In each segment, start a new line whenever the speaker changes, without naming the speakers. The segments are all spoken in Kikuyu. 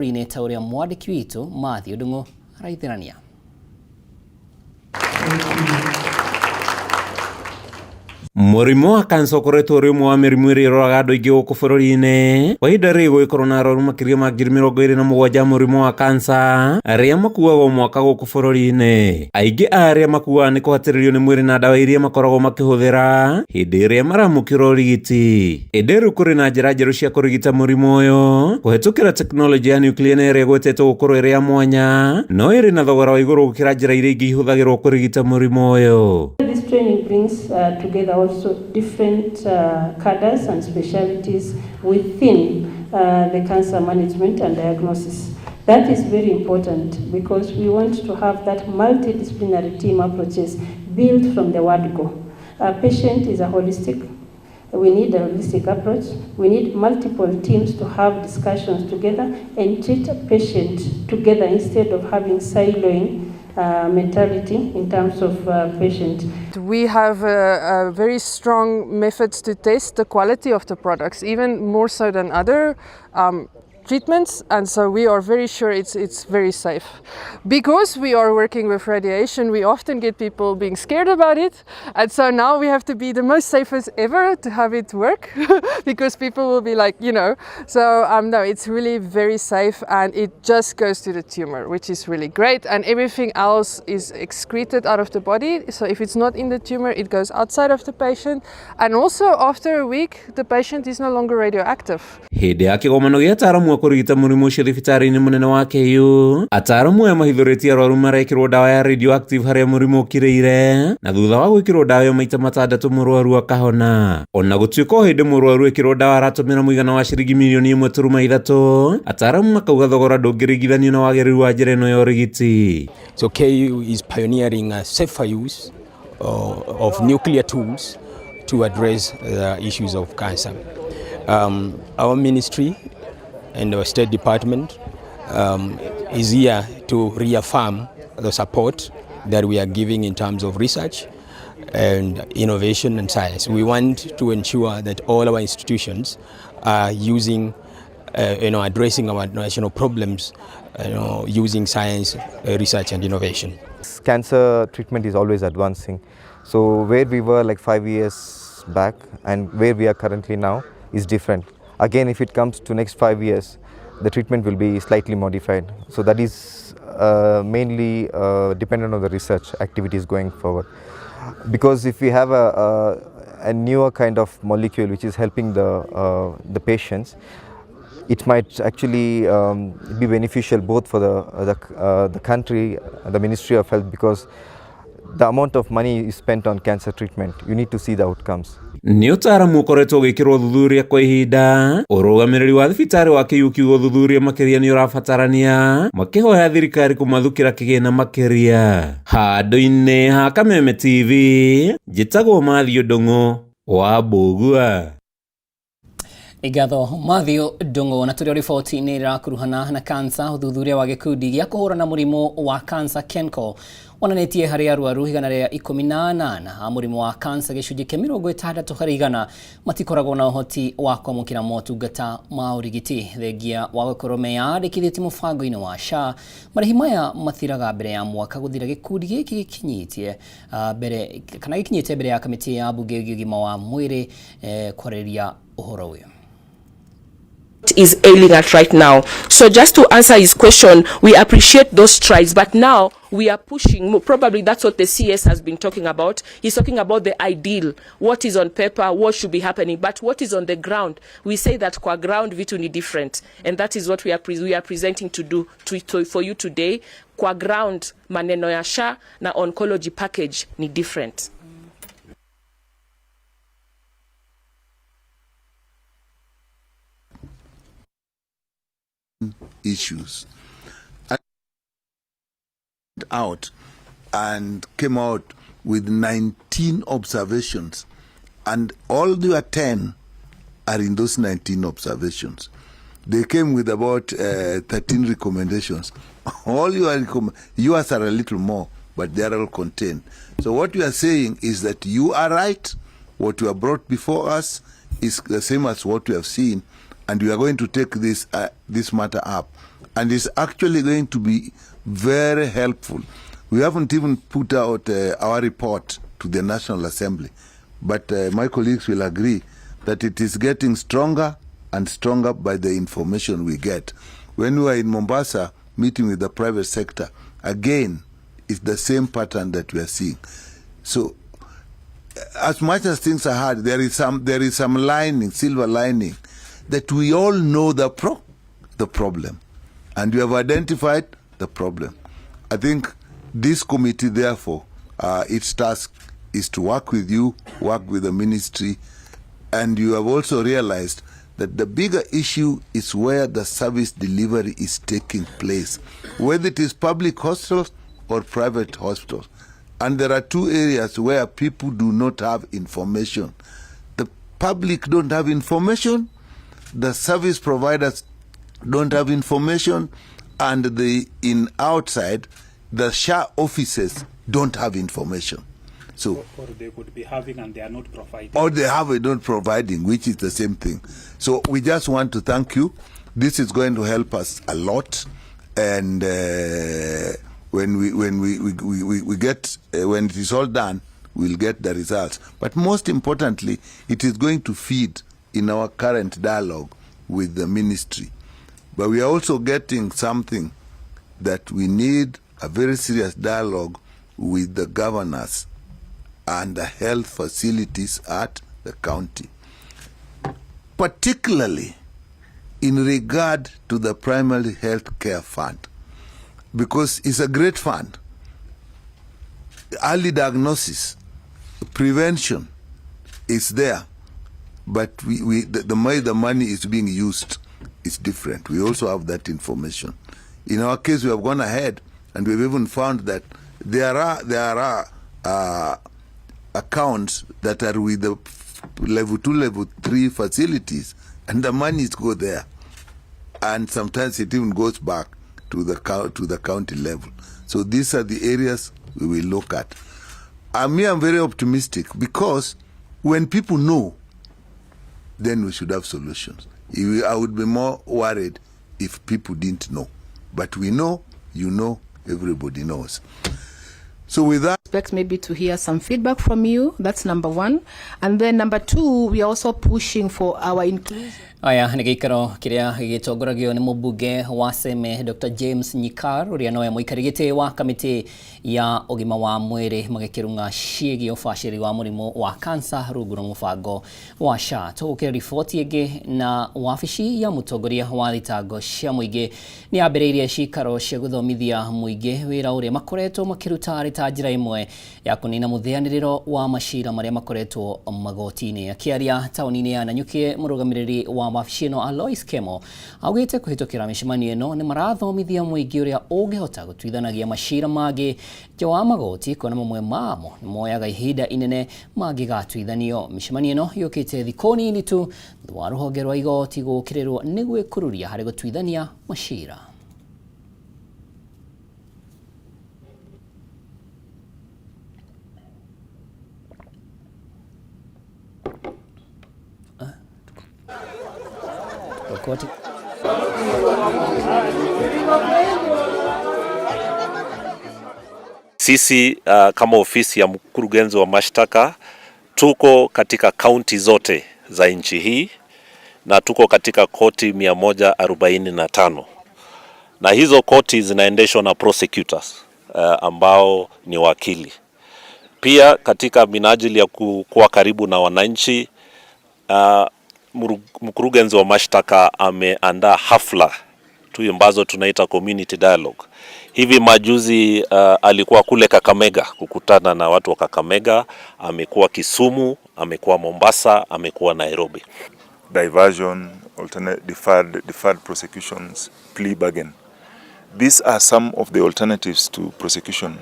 Bũrũri-inĩ ta ũrĩa mwandĩki witũ Matthew Ndung'u araithĩrania.
Mũrimũ wa kansa ũkoretwo ũrĩ ũmwe wa mĩrimũ ĩrĩa ĩroraga andũ aingĩ gũkũ bũrũri-inĩ. Kwa ihinda rĩrĩ gũgĩkorwo na arwaru makĩria ma 27,000 a mũrimũ wa kansa arĩa makuaga o mwaka gũkũ bũrũri-inĩ. Aingĩ a arĩa makuaga nĩ kũhatĩrĩrio nĩ mwĩrĩ na ndawa iria makoragwo makĩhũthĩra hĩndĩ ĩrĩa maramũkĩra ũrigiti. Ĩndĩ rĩu kũrĩ na njĩra njerũ cia kũrigita mũrimũ ũyũ kũhetũkĩra tekinoronjĩ ya nuclear na ĩrĩa ĩgwetetwo gũkorwo ĩrĩ ya mwanya no ĩrĩ na thogora wa igũrũ gũkĩra njĩra iria ingĩ ihũthagĩrwo kũrigita mũrimũ ũyũ.
This training brings together also different cadres and specialties within the cancer management and diagnosis. That is very important because we want to have that multidisciplinary team approaches built from the word go. A patient is a holistic. We need a holistic approach. We need multiple teams to have discussions together and treat a patient together instead of having siloing mentality in terms of patient.
We have a very strong methods to test the quality of the products, even more so than other treatments, and so we are very sure it's very safe. Because we are working with radiation, we often get people being scared about it, and so now we have to be the most safest ever to have it work, because people will be like, you know. So no, it's really very safe, and it just goes to the tumor, which is really great, and everything else is excreted out of the body. So if it's not in the tumor, it goes outside of the patient, and also after a week, the patient is no longer radioactive.
Hĩndĩ ya kĩgomano gĩa ataramu a kũrigita mũrimũ ũcio thibitarĩ-inĩ mũnene wa KU, ataramu aya mahithũrĩtie arwaru marekĩrwo ndawa ya radioactive harĩa mũrimũ ũkirĩire, na thutha wa gwĩkĩrwo ndawa ĩyo maita matandatũ mũrwaru akahona. Ona gũtuĩka o hĩndĩ mũrwaru ekĩrwo ndawa aratũmĩra mũigana wa ciringi mirioni 1.3, ataramu makauga thogora ndũngĩringithanio na wagĩrĩru wa njĩra ĩno ya ũrigiti.
So KU is pioneering a safer use of nuclear tools to address the issues of cancer. Our ministry and our State Department is here to reaffirm the support that we are giving in terms of research and innovation and science. We want to ensure that all our institutions are using, addressing our national problems, using science, research and innovation.
Cancer treatment is always advancing. So where we were like 5 years back and where we are currently now is different. Again, if it comes to next 5 years, the treatment will be slightly modified. So that is mainly dependent on the research activities going forward. Because if we have a newer kind of molecule which is helping the patients, it might actually be beneficial both for the country, the Ministry of Health, because the amount of money you spent on cancer treatment, you need to see the outcomes.
Nĩ ũtaaramu ũkoretwo ũgĩkĩrwo thuthuria kwa ihinda. Ũrũgamĩrĩri wa thibitarĩ wa KU kiugo thuthuria makĩria nĩ ũrabatarania, makĩhoya thirikari kũmathukĩra kĩgĩna makĩria. Handũ-inĩ ha Kameme TV, njĩtagwo Matthew Ndung'u wa Mbũgua.
Ngatho Matthew Ndung'u. Na tũrĩ riboti-inĩ ĩrakuruhana na kansa, ũthuthuria wa gĩkundi gĩa kũhũrana mũrimũ wa kansa KENCO wonanĩtie harĩ arwaru 118 a mũrimũ wa kansa, gĩcunjĩ kĩa 60% matikoragwo na ũhoti wa kwamũkĩra motungata ma ũrigiti thengia wa gũkorwo meyandĩkithĩtie mũbango-inĩ wa SHA. Marĩhi maya mathiraga mbere ya mwaka gũthira. Gĩkundi gĩkĩ gĩkinyĩtie mbere kana gĩkinyĩte mbere ya kamĩtĩ ya mbunge ĩgiĩ ũgima wa mwĩrĩ kwarĩrĩria ũhoro ũyũ.
Is ailing at right now. So just to answer his question, we appreciate those strides, but now we are pushing. Probably that's what the CS has been talking about. He's talking about the ideal, what is on paper, what should be happening, but what is on the ground. We say that kwa ground vitu ni different, and that is what we are presenting to do to for you today. Kwa ground maneno ya SHA na oncology package ni different.
Issues out and came out with 19 observations, and all the 10 are in those 19 observations. They came with about 13 recommendations. All yours are a little more, but they are all contained. So what we are saying is that you are right. What you have brought before us is the same as what we have seen, and we are going to take this matter up. And it's actually going to be very helpful. We haven't even put out our report to the National Assembly, but my colleagues will agree that it is getting stronger and stronger by the information we get. When we were in Mombasa meeting with the private sector, again, it's the same pattern that we are seeing. So as much as things are hard, there is some lining, silver lining, that we all know the problem, and we have identified the problem. I think this committee, therefore, its task is to work with you, work with the ministry, and you have also realized that the bigger issue is where the service delivery is taking place, whether it is public hospitals or private hospitals. And there are two areas where people do not have information. The public don't have information, the service providers don't have information, and the in outside, the SHA offices don't have information. So,
Or they could be having and they are not providing.
Or they have it not providing, which is the same thing. So we just want to thank you. This is going to help us a lot, and when we get when it is all done, we'll get the results. But most importantly, it is going to feed in our current dialogue with the ministry. But we are also getting something that we need, a very serious dialogue with the governors and the health facilities at the county, particularly in regard to the primary health care fund, because it's a great fund. Early diagnosis, prevention is there, but the way the money is being used is different. We also have that information. In our case, we have gone ahead and we've even found that there are accounts that are with the level 2, level 3 facilities, and the monies go there. And sometimes it even goes back to the county level. So these are the areas we will look at. I mean, I'm very optimistic because when people know, then we should have solutions. I would be more worried if people didn't know. But we know, you know, everybody knows. So with that,
Expect maybe to hear some feedback from you. That's number one. And then number two, we are also pushing for our inclusion.
Aya nĩ gĩikaro kĩrĩa gĩgĩtongoragio nĩ mũmbunge wa Seme Dr. James Nyikal, ũrĩa nowe mũikari gĩtĩ wa kamĩtĩ ya ũgima wa mwĩrĩ, magĩkĩrung'a ciĩgiĩ ũbacĩrĩri wa mũrimũ wa kansa rungu rwa mũbango wa SHA. Tũgũkĩra riboti ĩngĩ, na wabici ya mũtongoria wa thitango cia mũingĩ nĩ yambĩrĩirie cikaro cia gũthomithia mũingĩ wĩra ũrĩa makoretwo makĩruta arĩ ta njĩra ĩmwe ya kũnina mũtheanĩrĩro wa macira marĩa makoretwo magoti-inĩ. Akĩaria taũni-inĩ ya Nanyuki, mũrũgamĩrĩri wa wabici ĩno Alois Kemo augĩte kũhĩtũkĩra mĩcemanio ĩno nĩ marathomithia mũingĩ ũrĩa ũngĩhota gũtuithanagia macira mangĩ nja wa magoti, kuona mamwe mamo nĩ moyaga ihinda inene mangĩgatuithanio. Mĩcemanio ĩno yũkĩte thikũ nini tu thutha wa rũhonge rwa igoti gũkĩrĩrwo nĩ gwĩkururia harĩ gũtuithania macira. Koti.
Sisi kama ofisi ya mkurugenzi wa mashtaka tuko katika kaunti zote za nchi hii na tuko katika koti 145, na hizo koti zinaendeshwa na prosecutors ambao ni wakili. Pia katika minajili ya kuwa karibu na wananchi, mkurugenzi wa mashtaka ameandaa hafla tu ambazo tunaita community dialogue. Hivi majuzi alikuwa kule Kakamega kukutana na watu wa Kakamega, amekuwa Kisumu, amekuwa Mombasa, amekuwa Nairobi.
Diversion, alternate deferred prosecutions, plea bargain. These are some of the alternatives to prosecution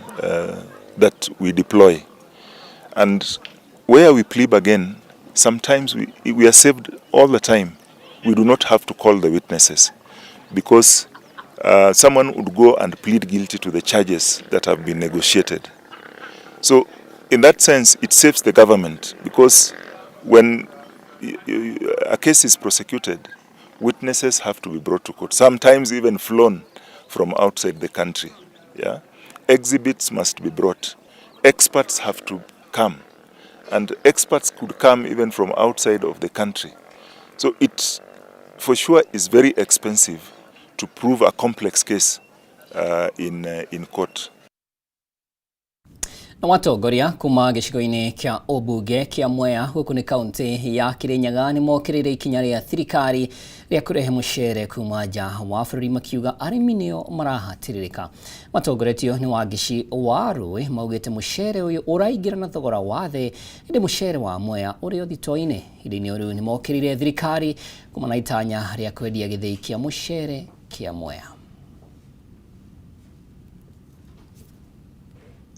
that we deploy. And where we plea bargain, sometimes we are saved all the time. We do not have to call the witnesses because someone would go and plead guilty to the charges that have been negotiated. So in that sense, it saves the government because when a case is prosecuted, Witnesses have to be brought to court, sometimes even flown from outside the country. Yeah? Exhibits must be brought. Experts have to come. And experts could come even from outside of the country. So it, for sure, is very expensive to prove a complex case in court.
Na watongoria kuma gĩcigo-inĩ kĩa ũmbunge kĩa Mwea gũkũ nĩ kaunti ya Kirinyaga nĩ mokĩrĩire ikinya rĩa thirikari rĩa kũrehe mũcere kuma nja wa bũrũri makiuga arĩmi nĩo marahatĩrĩrĩka. Matongoretio nĩ Wangeci wa Rũĩ maugĩte mũcere ũyũ ũraingĩra na thogora wa thĩ ĩndĩ mũcere wa Mwea ũrĩ o thito-inĩ. Ihinda-inĩ o rĩu nĩ mokĩrĩire thirikari kuma na itanya rĩa kwendia gĩthĩi kĩa mũcere kĩa Mwea.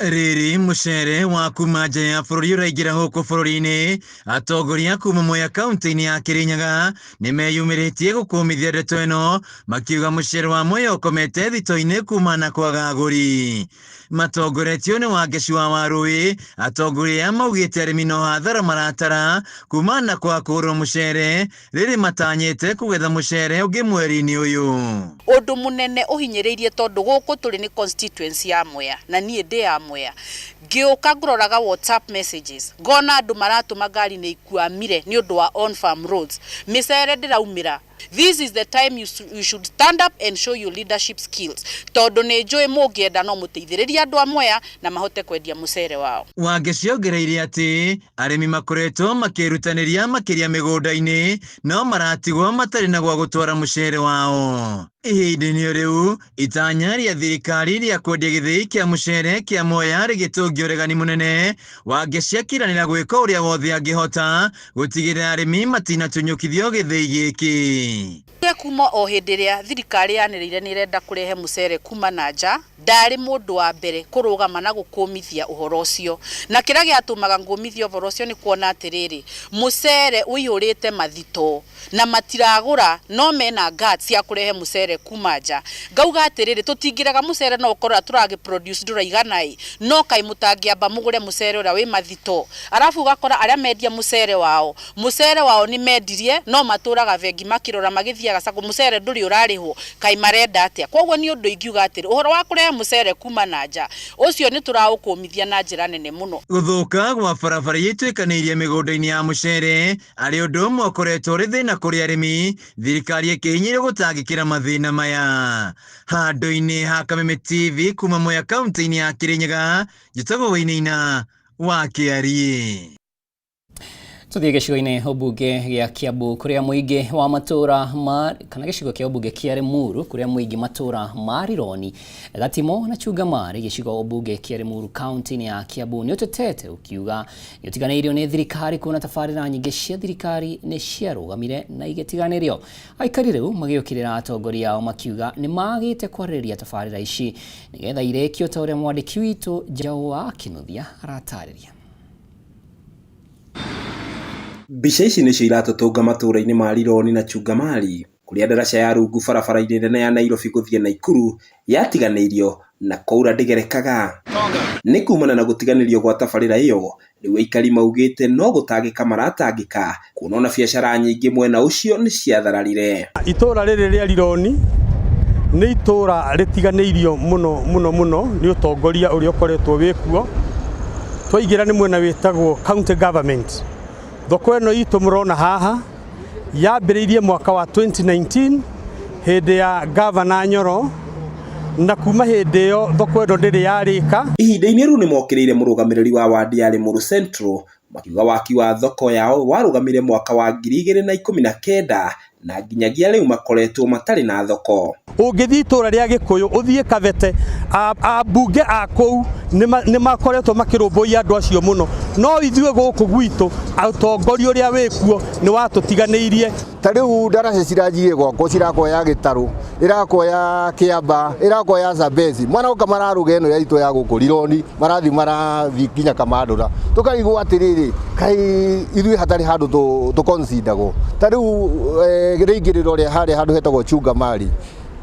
Rĩrĩ mũcere wa kuma nja ya bũrũri ũraingĩra gũkũ bũrũri-inĩ, atongoria kuma Mwea kaunti-inĩ ya Kirinyaga nĩ meyumĩrĩtie gũkũmithia ndeto ĩno makiuga mũcere wa Mwea ũkomete thito-inĩ kuma na kwaga agũri. Matongoretio nĩ Wangeci wa Warũĩ, atongoria aya maugĩte arĩmi no hathara maratara kuma na kwaga kũgũrwo mũcere rĩrĩ matanyĩte kũgetha mũcere ũngĩ mweri-inĩ ũyũ.
Ũndũ mũnene ũhinyĩrĩirie tondũ gũkũ tũrĩ nĩ constituency ya Mwea na niĩ ndĩ ya Mwea, ngĩũka ngũroraga WhatsApp messages ngona andũ maratũma ngari nĩ ikuamire nĩ ũndũ wa on farm roads, mĩcere ndĩraumĩra. This is the time you should stand up and show your leadership skills tondũ nĩ njũĩ mũngĩenda no mũteithĩrĩrie andũ a Mwea na mahote kwendia mũcere wao.
Wangeci ongereire atĩ arĩmi makoretwo makĩrutanĩria makĩria mĩgũnda-inĩ no maratigwo matarĩ na gwa gũtwara mũcere wao. Ihinda-inĩ rĩu itanya rĩa thirikari rĩa kwendia gĩthĩi kĩa mũcere kĩa Mwea rĩgĩtũngia ũregani mũnene, Wangeci akiranĩra gwĩka ũrĩa wothe angĩhota gũtigĩrĩra arĩmi matinatunyũkithio gĩthĩi gĩkĩ.
Kuma o hĩndĩ ĩrĩa thirikari yanĩrĩire nĩ ĩrenda kũrehe mũcere kuma na nja, ndarĩ mũndũ wa mbere kũrũgama na gũkũmithia ũhoro ũcio, na kĩrĩa gĩatũmaga ngũmithie ũhoro ũcio nĩ kuona atĩrĩrĩ, mũcere ũihũrĩte mathito na matiragũra no mena guts cia kũrehe mũcere kuma nja. Ngauga atĩrĩrĩ, tũtingĩrega mũcere no ũkorwo ũrĩa tũragĩ produce ndũraigana ĩ, no kaĩ mũtangĩamba mũgũre mũcere ũrĩa wĩ mathito. Arabu ũgakora arĩa mendia mũcere wao nĩ mendirie no matũraga bengi makĩrora magĩthiaga sacco, mũcere ndũrĩ ũrarĩhwo, kaĩ marenda atĩa? Koguo nĩ ũndũ ingiuga atĩrĩ, ũhoro wa kũrehe mũcere kuma na nja ũcio nĩ tũraũkũmithia na njĩra nene mũno.
Gũthũka gwa barabara iria ituĩkanĩirie mĩgũnda-inĩ ya mũcere arĩ ũndũ ũmwe ũkoretwo ũrĩ thĩna kũrĩ arĩmi, thirikari ĩkĩhinyĩrĩrio gũtangĩkĩra mathĩna maya. Handũ-inĩ ha Kameme TV kuma Mwea kaunti-inĩ ya Kirinyaga, njĩtagwo Wainaina wa Kĩariĩ.
Tuthiĩ gĩcigo-inĩ ũmbunge gĩa Kiambu kũrĩa mũingĩ wa matũra ma kana gĩcigo kĩa ũmbunge kĩa Limuru kũrĩa mũingĩ matũra ma Rironi, Gatimo na Chungamari gĩcigo ũmbunge kĩa Limuru kaunti-inĩ ya Kiambu nĩ ũtetete ũkiuga nĩ ũtiganĩirio nĩ thirikari kuona tabarĩra nyingĩ cia thirikari nĩ ciarũgamire na igĩtiganĩrio. Aikari rĩu magĩũkĩrĩra atongoria ao makiuga nĩ magĩte kwarĩrĩria tabarĩra ici nĩgetha irĩkio ta ũrĩa mwandĩki witũ Njaũ wa Kinuthia aratarĩria.
Mbica ici nĩcio iratũtũnga matũũra-inĩ ma Rironi na Chungamari kũrĩa ndaraca ya rungu barabara-inĩ nene ya Nairobi gũthiĩ Naikuru yatiganĩirio na kwaura ndĩgerekaga. Nĩ kumana na gũtiganĩrio gwa tabarĩra ĩyo, rĩu aikari maugĩte no gũtangĩka maratangĩka kuona ona biacara nyingĩ mwena ũcio nĩ ciathararire.
Itũũra rĩrĩ rĩa Rironi nĩ itũũra rĩtiganĩirio mũno mũno mũno nĩ ũtongoria ũrĩa ũkoretwo wĩkuo. Twaingĩra nĩ mwena wĩtagwo county government. Thoko ĩno itũ mũrona haha yambĩrĩirie mwaka wa 2019 hĩndĩ ya Gavana Nyoro, na kuma hĩndĩ ĩyo thoko ĩno ndĩrĩ yarĩka.
Ihinda-inĩ rĩu nĩ mokĩrĩire mũrũgamĩrĩri wa wadi ya Limuru Central makiuga waki wa thoko yao warũgamire mwaka wa 2019 na nginyagia rĩu makoretwo matarĩ na thoko.
Ũngĩthiĩ itũũra rĩa Gĩkũyũ ũthiĩ Kabete, ambunge a kũu nĩ makoretwo makĩrũmbũiya andũ acio mũno, no ithuĩ gũkũ gwitũ ũtongoria ũrĩa wĩkuo nĩ watũtiganĩirie.
Ta rĩu ndaraca ciranjirie gwakwo, cirakwo ya Gĩtarũ, ĩrakwo ya Kĩamba, ĩrakwo ya Zambezi, maroka mararũga ĩno ya itũ ya gũkũ Rironi, marathiĩ marathiĩ nginya Kamandũra. Tũkarigwo atĩrĩrĩ, kaĩ ithuĩ hatarĩ handũ tũconsideragwo. Ta rĩu rĩingĩrĩro rĩa harĩa handũ hetagwo Chungamari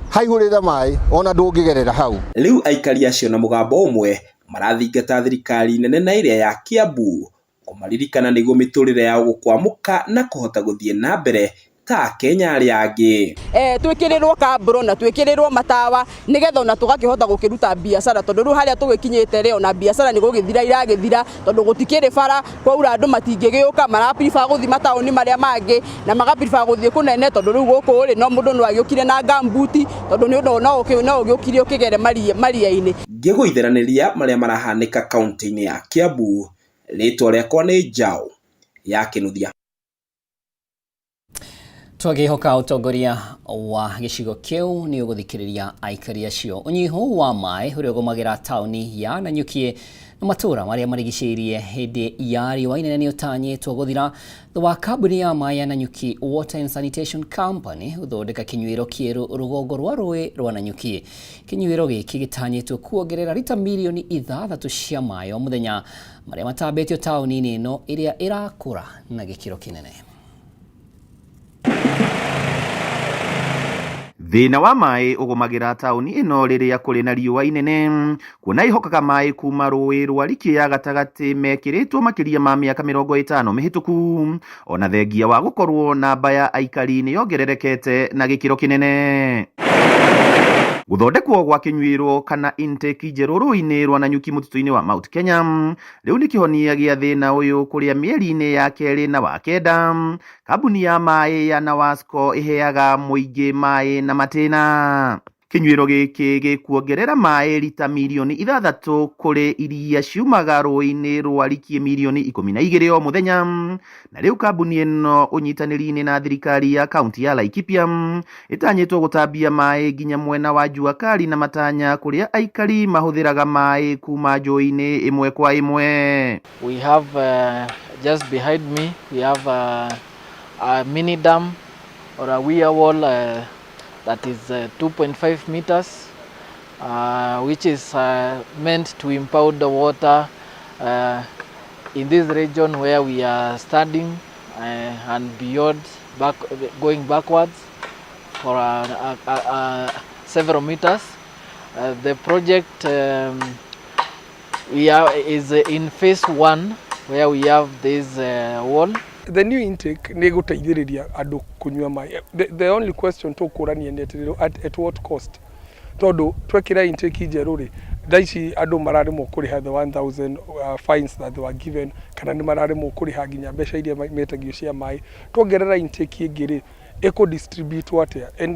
haihũrĩte maĩ ona ndũngĩgerera hau.
Rĩu aikari acio na mũgambo ũmwe marathingata thirikari nene na ĩrĩa ya Kiambu kũmaririkana nĩguo mĩtũrĩre yao gũkwamũka na kũhota gũthiĩ na mbere Ta Akenya arĩa angĩ.
Twĩkĩrĩrwo kambũro na twĩkĩrĩrwo matawa nĩgetha ona tũgakĩhota gũkĩruta biacara, tondũ rĩu harĩa tũgĩkinyĩte rĩ, ona biacara nĩ gũgĩthira iragĩthira, tondũ gũtikĩrĩ bara, kwaura andũ matingĩgĩũka, mara prefer gũthiĩ mataũni marĩa mangĩ na maga prefer gũthiĩ kũnene, tondũ rĩu gũkũ rĩ, no mũndũ no agĩũkire na gumboot, tondũ nĩ ũndũ no ũgĩũkire ũkĩgere maria-inĩ.
Ngĩgũithanĩria marĩa marahanĩka kaunti-inĩ ya Kiambu, rĩtwa rĩakwa nĩ Njaũ ya Kĩnuthia.
Twagĩhoka ũtongoria wa gĩcigo kĩu nĩ ũgũthikĩrĩria aikari acio. Ũnyihu wa maĩ ũrĩa ũgũmagĩra taũni ya Nanyuki na matũũra marĩa marigicĩirie hĩndĩ ya riũa inene nĩ ũtanyĩtwo gũthira thutha wa kambuni ya maĩ ya Nanyuki Water and Sanitation Company gũthondeka kĩnyuĩro kĩerũ rũgongo rwa rũĩ rwa Nanyuki. Kĩnyuĩro gĩkĩ gĩtanyĩtwo kuongerera rita mirioni 6 cia maĩ o mũthenya marĩa matambĩtio taũni-inĩ ĩno ĩrĩa ĩrakũra na gĩkĩro kĩnene.
Thĩna wa maĩ ũgũmagĩra taũni ĩno rĩrĩa kũrĩ na riũa inene, kuona ĩhokaga maĩ kuma rũĩ rwa Rikia ya gatagatĩ mekĩrĩtwo makĩria ma mĩaka 50 mĩhĩtũku, ona thengia wa gũkorwo namba ya aikari nĩ yongererekete na gĩkĩro kĩnene. Gũthondekwo gwa kĩnyuĩro kana intake njerũ rũĩ-inĩ rwa Nanyuki mũtitũ-inĩ wa Mount Kenya rĩu nĩ kĩhonia gĩa thĩna ũyũ, kũrĩa mĩeri-inĩ ya kerĩ na wa kenda kambuni ya maĩ ya Nawasco ĩheaga mũingĩ maĩ na matĩna. Kĩnyuĩro gĩkĩ gĩkuongerera maĩ rita mirioni 6 kũrĩ iria ciumaga rũĩ-inĩ rwa Rikie mirioni 12 o mũthenya, na rĩu kambuni ĩno ũnyitanĩri-inĩ na thirikari ya kaunti ya Laikipia ĩtanyĩtwo gũtambia maĩ nginya mwena wa Jua Kali na matanya, kũrĩa aikari mahũthĩraga maĩ kuma njũĩ-inĩ ĩmwe kwa ĩmwe.
We have just behind me, we have a mini dam or a weir wall that is 2.5 meters, which is meant to impound the water in this region where we are standing and beyond, back, going backwards for several meters. The project we are is in phase one, where we have this wall.
The new intake nĩ ĩgũteithĩrĩria andũ kũnyua maĩ. The only question tũkũrania nĩ atĩrĩrĩ, at what cost? Tondũ twekĩra intake njerũ rĩ, thaa ici andũ mararemwo kũrĩha the 1000 fines that they were given, kana nĩ mararemwo kũrĩha nginya mbeca iria metagio cia maĩ. Tuongerera intake ĩngĩ rĩ, ĩkũ distribute atĩa? And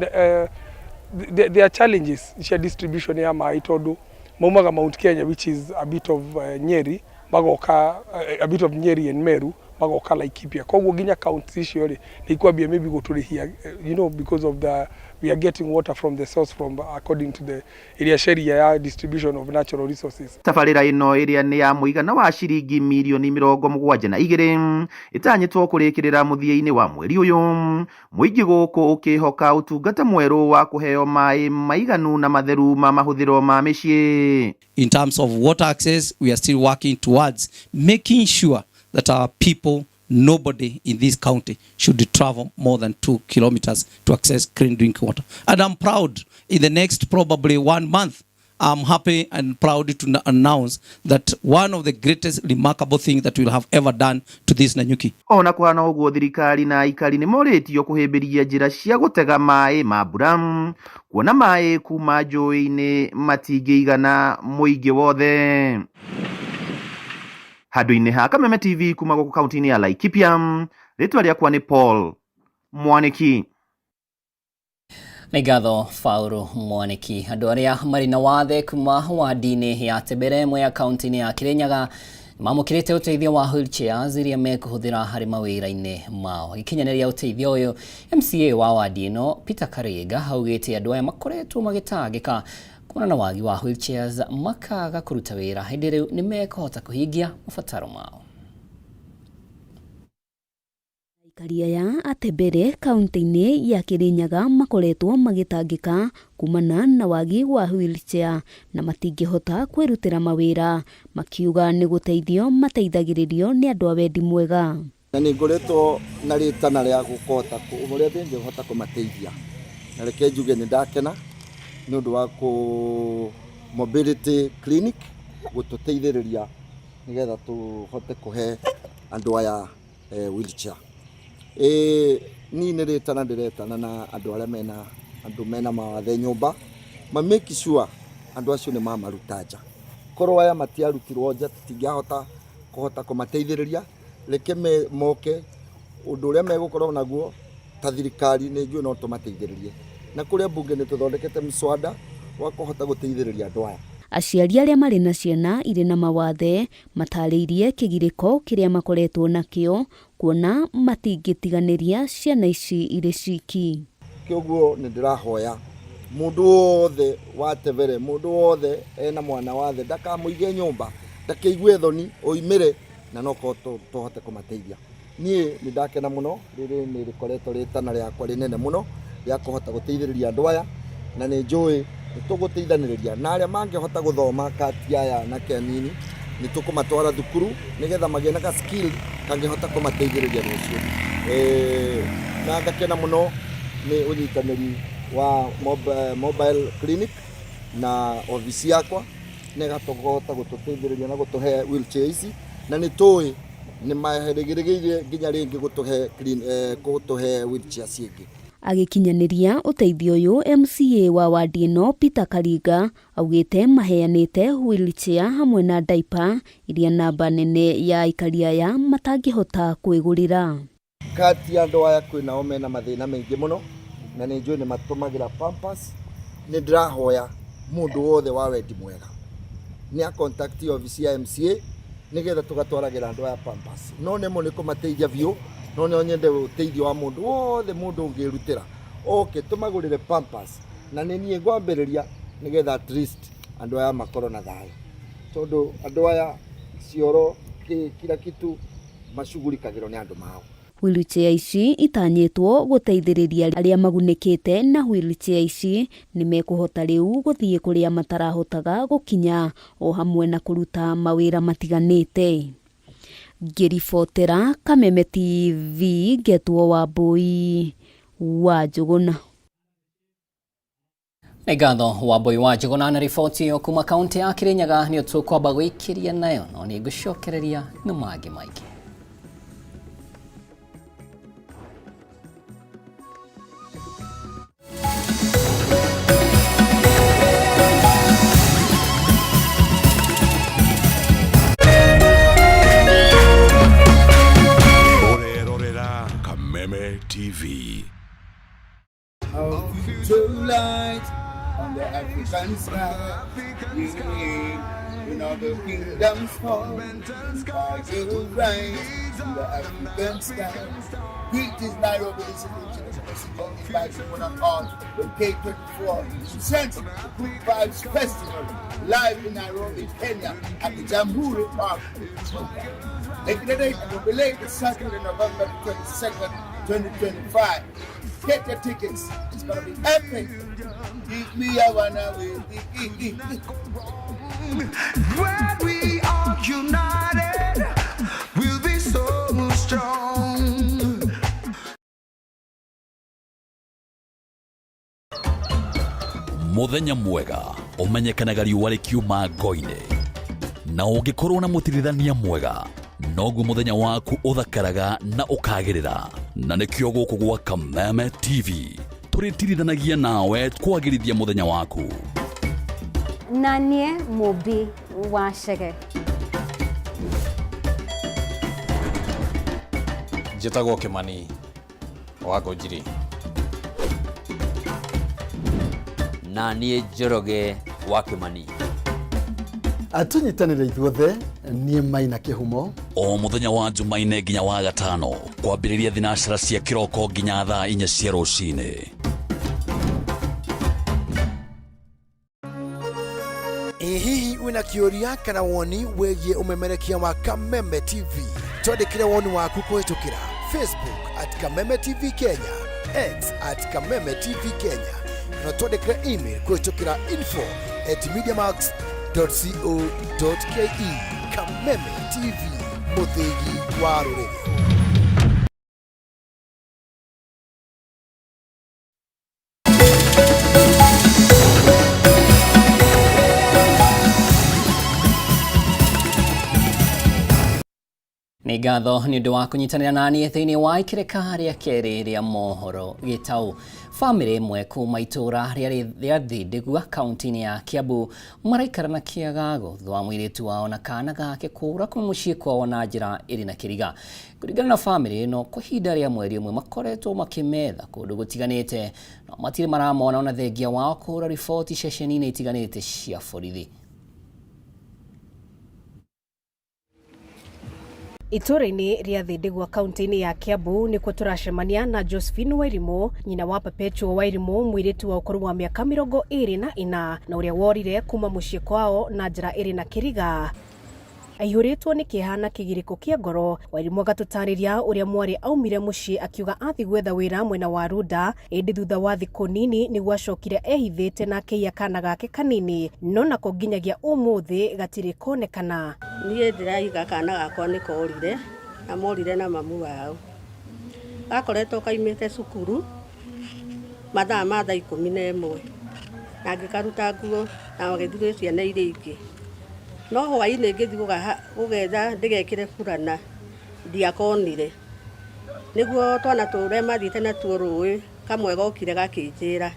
there are challenges cia distribution ya maĩ, tondũ maumaga Mount Kenya, which is a bit of Nyeri, magoka a bit of Nyeri and Meru, magoka Laikipia. Koguo nginya counties icio rĩ, nĩ ikwambia maybe gũtũrĩhia because of the we are getting water from the source, from according to the ĩrĩa sheria ya distribution of natural resources.
Tabarĩra ĩno ĩrĩa nĩ ya mũigana wa ciringi mirioni 72 ĩtanyĩtwo kũrĩkĩrĩra mũthia-inĩ wa mweri ũyũ, mũingĩ gũkũ ũkĩhoka ũtungata mwerũ wa kũheo maĩ maiganu na matheru ma mahũthĩro ma mĩciĩ.
In terms of water access, we are still working towards making sure that our people, nobody in this county should travel more than 2 kilometers to access clean drinking water. And I'm proud, in the next probably one month, I'm happy and proud to announce that one of the greatest remarkable things that we'll have ever done to this Nanyuki.
Ona kũhana ũguo, thirikari na aikari nĩ morĩtio kũhĩmbĩria njĩra cia gũtega maĩ ma mbura, kuona maĩ kuma njũĩ-inĩ matingĩigana mũingĩ wothe. Handũ-inĩ ha Kameme TV kuma gũkũ kaunti-inĩ ya Laikipia, rĩtwa rĩakwa nĩ Paul Mwanĩki.
Nĩ ngatho, Paulo Mwanĩki. Andũ arĩa marĩ na wathe kuma wandi-inĩ ya Tebere ĩmwe ya kaunti-inĩ ya Kirinyaga mamũkĩrĩte ũteithio wa wheelchairs iria mekũhũthĩra harĩ mawĩra-inĩ mao. Agĩkinyanĩria ũteithio ũyũ, MCA wa wandi ĩno Peter Karinga augĩte andũ aya makoretwo magĩtangĩka kuona na wagi wa wheelchairs makaga kũruta wĩra, hĩndĩ rĩu nĩ mekũhota kũhingia mabataro mao.
Aikari aya a Tebere kaunti-inĩ ya Kirinyaga makoretwo magĩtangĩka kumana na wagi wa wheelchair na matingĩhota kwĩrutĩra mawĩra, makiuga nĩ gũteithio mateithagĩrĩrio nĩ andũ a wendi mwega.
Na nĩ ngoretwo na rĩtana rĩa gũkota ũrĩa ndĩngĩhota kũmateithia, na reke njuge nĩ ndakena nĩ ũndũ wa kũ mobility clinic gũtũteithĩrĩria nĩgetha tũhote kũhe andũ aya wheelchair. Niĩ nĩ rĩtana ndĩretana na andũ arĩa mena andũ mena mawathe nyũmba ma make sure andũ acio nĩ mamaruta nja. Korwo aya matiarutirwo nja tũtingĩahota kũhota kũmateithĩrĩria, reke moke ũndũ ũrĩa megũkorwo naguo ta thirikari nĩ njũĩ no tũmateithĩrĩrie. Na kũrĩa mbunge nĩ tũthondekete mswada wa kũhota gũteithĩrĩria andũ aya.
Aciari arĩa marĩ na ciana irĩ na mawathe matarĩirie kĩgirĩko kĩrĩa makoretwo nakĩo kuona matingĩtiganĩria ciana ici irĩ ciki.
Kĩoguo nĩ ndĩrahoya mũndũ wothe wa Tebere, mũndũ wothe ena mwana wathe ndakamũige nyũmba, ndakeigue thoni oimĩre na no tũhote kũmateithia. Niĩ nĩ ndakena mũno, rĩrĩ nĩ rĩkoretwo rĩtana rĩakwa rĩnene mũno rĩa kũhota gũteithĩrĩria andũ aya, na nĩ njũĩ nĩ tũgũteithanĩrĩria na arĩa mangĩhota gũthoma kati aya anake anini nĩ tũkũmatwara thukuru nĩgetha magĩe na ka skill kangĩhota kũmateithĩrĩria rũciũ. Na ngakena mũno nĩ ũnyitanĩri wa mobile clinic na obici yakwa nĩ ĩgatũhota gũtũteithĩrĩria na gũtũhe wheelchair ici, na nĩ tũĩ nĩ marĩgĩrĩire nginya rĩngĩ gũtũhe wheelchair cingĩ.
Agĩkinyanĩria ũteithio ũyũ, MCA wa wadi ĩno Peter Karinga augĩte maheanĩte wheelchair hamwe na diaper iria namba nene ya aikari aya matangĩhota kwĩgũrĩra.
Kati ya andũ aya kwĩnao mena mathĩna maingĩ mũno na nĩ njũĩ nĩ matũmagĩra pampers. Nĩ ndĩrahoya mũndũ wothe wa wendi mwega nĩ a contact obici ya MCA nĩgetha tũgatwaragĩra andũ aya pampers. No nĩmo nĩ kũmateithia biũ, no no nyende ũteithio wa mũndũ wothe mũndũ ũngĩrutĩra oke tũmagũrĩre pampers, na nĩ niĩ ngwambĩrĩria nĩgetha at least andũ aya makorwo na thayũ, tondũ andũ aya cioro kila kitu macugurikagĩrwo nĩ andũ mao.
Wheelchair ici itanyĩtwo gũteithĩrĩria arĩa magunĩkĩte na wheelchair ici nĩ mekũhota rĩu gũthiĩ kũrĩa matarahotaga gũkinya o hamwe na kũruta mawĩra matiganĩte. Ngĩribotera Kameme TV ngetwo Wambui wa Njũgũna.
Nĩ ngatho Wambui wa Njũgũna na riboti ĩyo kuma kaunti ya Kirinyaga. Nĩ tũkwamba gwĩkĩria nayo, no nĩ ngũcokereria na mangĩ maingĩ.
Ũrerorera Kameme TV.
Our future light on the African sky. In all the kingdoms fall, will rise in the African sky. Greetings, Nairobi, this is the president inviting one and all with K24 presents the Good Vibes Festival live in Nairobi, Kenya at the Jamhuri Park. Making the date and will be late Saturday, November 22nd, 2025. Get your tickets. It's going to be epic. Keep me a one away.
When we are united, we'll be so strong.
Muthenya mwega ũmenyekanaga riũa rĩkiuma ngo-inĩ, na ũngĩkorwo na mũtirithania mwega noguo mũthenya waku ũthakaraga na ũkagĩrĩra. Na nĩkĩo gũkũ gwa Kameme TV tũrĩtirithanagia nawe kwagĩrithia mũthenya waku.
Na niĩ Mũmbi wa Chege.
Njĩtagwo Kĩmani wa Ngũnjiri.
Na niĩ Njoroge wa Kĩmani.
Tũnyitanĩre ithuothe, niĩ Maina Kĩhumo.
O mũthenya wa Jumaine nginya wa gatano kwambĩrĩria thinacara cia kĩroko nginya thaa 4 cia rũcinĩ.
Ĩ hihi wĩna kĩũria kana woni wĩgiĩ ũmemerekia wa Kameme TV? Twandĩkĩre woni waku kũhĩtũkĩra Facebook at Kameme TV Kenya, X at Kameme TV Kenya, na twandĩkĩre email kũhĩtũkĩra info@mediamax.co.ke. Kameme TV, mũthĩgi wa rũrĩrĩ.
Nĩ Nĩ ngatho nĩ ũndũ wa kũnyitanĩra naniĩ thĩinĩ wa ikĩrĩka rĩa kerĩ rĩa mohoro gĩtaũ. Bamĩrĩ ĩmwe kuma itũũra rĩa Thindĩgua kaunti-inĩ ya Kiambu maraikara na kĩagago thutha wa mũirĩtu wao na kana gake kũũra kuma mũciĩ kwao na njĩra ĩrĩ na kĩriga. Kũringana na bamĩrĩ ĩno, kwa ihinda rĩa mweri ũmwe makoretwo makĩmetha kũndũ gũtiganĩte no matirĩ maramona ona thengia wao kũhũra riboti ceceni-inĩ itiganĩte cia borithi.
Itũũra-inĩ rĩa Thĩndĩgua kaunti-inĩ ya Kiambu nĩkuo tũracemania na Josephine Wairimu, nyina wa Perpetual Wairimu, mũirĩtu wa ũkũrũ wa mĩaka 24 na ũrĩa worire kuma mũciĩ kwao na njĩra ĩrĩ na kĩriga. Aihũrĩtwo nĩ kĩeha na kĩgirĩko kĩa ngoro, Wairimu agatũtarĩria ũrĩa mwarĩ aumire mũciĩ akiuga athiĩ gwetha wĩra mwena wa Runda, ĩndĩ thutha wa thikũ nini nĩguo acokire ehithĩte na akĩiya kana gake kanini, no nako nginyagia ũmũthĩ gatirĩ konekana.
Niĩ ndĩraiga kana gakwa nĩ korire, na morire na mamu wao. Gakoretwo kaimĩte cukuru mathaa ma thaa 11, na ngĩkaruta nguo na gagĩthiĩ gwĩ ciana iria ingĩ. No hwaĩ-inĩ ngĩthiĩ gũgetha ndĩgekĩre burana, ndiakonire. Nĩguo twana tũrĩa mathiĩte natuo rũĩ, kamwe gokire gakĩnjĩra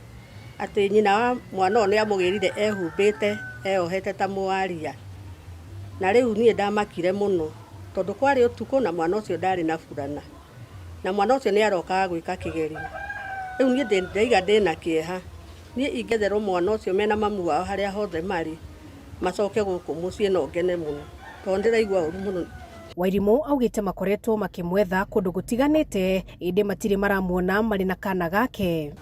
atĩ nyina wa mwana ũyũ nĩamũgĩrire ehumbĩte eyohete ta mwaria. Na rĩu niĩ ndamakire mũno tondũ kwarĩ ũtukũ na mwana ũcio ndarĩ na burana, na mwana ũcio nĩ arokaga gwĩka kĩgerio. Rĩu niĩ ndaiga ndĩna kĩeha, niĩ ingĩetherwo mwana ũcio mena mamu wao harĩa hothe marĩ, macoke gũkũ mũciĩ no ngene mũno tondũ ndĩraigua ũru mũno.
Wairimu augĩte makoretwo makĩmwetha kũndũ gũtiganĩte, ĩndĩ matirĩ maramuona marĩ na kana gake.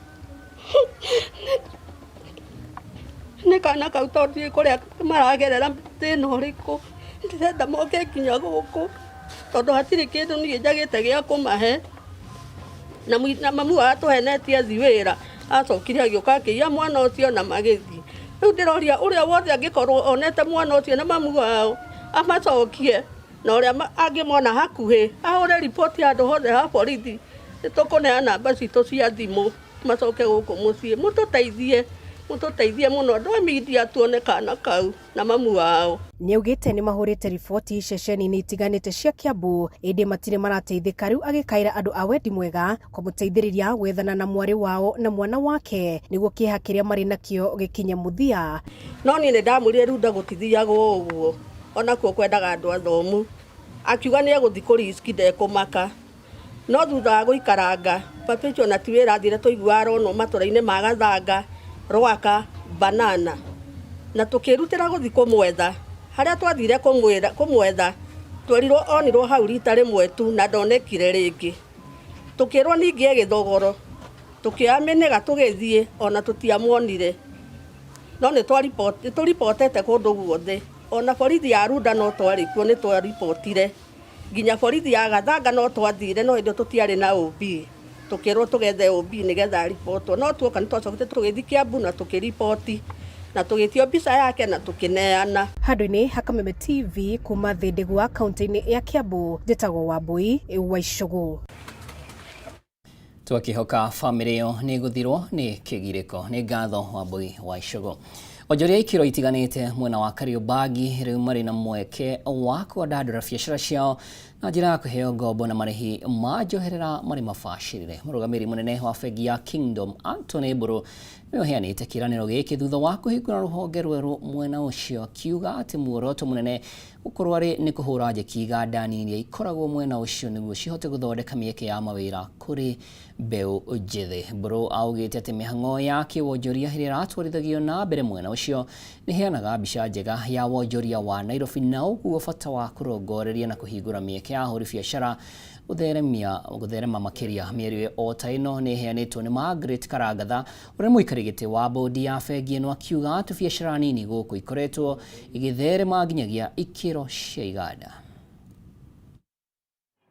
Nĩ kana kau tondũ ndiũĩ kũrĩa maragerera thĩna ũrĩkũ, ndĩrenda moke nginya gũkũ tondũ hatirĩ kĩndũ niĩ njagĩte gĩa kũmahe. Na mamu wao atũhenetie athiĩ wĩra, acokire agĩũka akĩiya mwana ũcio na magĩthiĩ. Rĩu ndĩroria ũrĩa wothe angĩkorwo onete mwana ũcio na mamu wao amacokie, na ũrĩa angĩmona hakuhĩ ahũre riboti handũ hothe ha borithi, nĩtũkũneana namba citũ cia thimũ macoke gũkũ mũciĩ. Mũtũteithie, mũtũteithie mũno andũ a media tuone kana kau na mamu wao.
Nĩaugĩte nĩmahũrĩte riboti ceceni-inĩ itiganĩte cia Kiambu, ĩndĩ matirĩ marateithĩka, rĩu agĩkaĩra andũ a wendi mwega kũmũteithĩrĩria gwethana na mwarĩ wao na mwana wake nĩguo kĩeha kĩrĩa marĩ nakĩo gĩkinye mũthia.
No niĩ nĩndamwĩrire Runda gũtithiagwo ũguo, onakuo kwendaga andũ athomu. Akiuga nĩ egũthiĩ kũriski ndekũmaka. No thutha wa gũikaranga, Perpetual na ti wĩra athire tũiguaga aronwo matũra-inĩ ma Gathanga, Rwaka, Banana. Na tũkĩrutĩra gũthiĩ kũmwetha. Harĩa twathire kũmwetha, twerirwo onirwo hau rita rĩmwe tu na ndonekire rĩngĩ. Tũkĩrwo ningĩ e Gĩthogoro, tũkĩoya mĩnĩga tũgĩthiĩ ona tũtiamuonire. No nĩ tũribotete kũndũ guothe. Ona borithi ya Runda no twarĩ kuo nĩ twaribotire. Nginya borithi ya Gathanga no twathire no hĩndĩ tũtiarĩ na OB. Tũkĩrwo tũgethe OB nĩgetha aribotwo. No tuoka nĩ twacokete tũgĩthiĩ Kiambu na tũkĩriboti na tũgĩtio mbica yake na tũkĩneana.
Handũ-inĩ ha Kameme TV kuma Thĩndĩgua kaunti-inĩ ya Kiambu, njĩtagwo Wambui wa Icũgũ.
Twakĩhoka bamĩrĩ ĩyo nĩ ĩgũthirwo nĩ kĩgirĩko. Nĩ ngatho Wambui wa Icũgũ. Onjoria ikĩro itiganĩte mwena wa Kariobangi rĩu marĩ na mweke wa kwandandũra biacara ciao na njĩra ya kũheo ngombo na marĩhi ma njoherera marĩ mabacĩrĩre. Mũrũgamĩrĩri mũnene wa bengi ya Kingdom Anthony Mbũrũ nĩwe ũheanĩte kĩĩranĩro gĩkĩ thutha wa kũhingũra rũhonge rwerũ mwena ũcio, akiuga atĩ muoroto mũnene gũkorwo arĩ nĩ kũhũra njeki iganda nini iria ikoragwo mwena ũcio nĩguo cihote gũthondeka mĩeke ya mawĩra kũrĩ mbeũ njĩthĩ. Mbũrũ augĩte atĩ mĩhang'o ya kĩwonjoria ĩrĩa ĩratwarithagio na mbere mwena ũcio nĩheanaga mbica njega ya wonjoria wa Nairobi na ũguo bata wa kũrongoreria na kũhingũra mĩeke ya ahũri biacara gũtherema makĩria. Mĩario o ta ĩno nĩ ĩheanĩtwo nĩ Margaret Karangatha ũrĩa mũikarĩri gĩtĩ wa bodi ya bengi ĩno, akiuga atĩ biacara nini gũkũ ikoretwo igĩtherema nginyagia ikĩro cia iganda.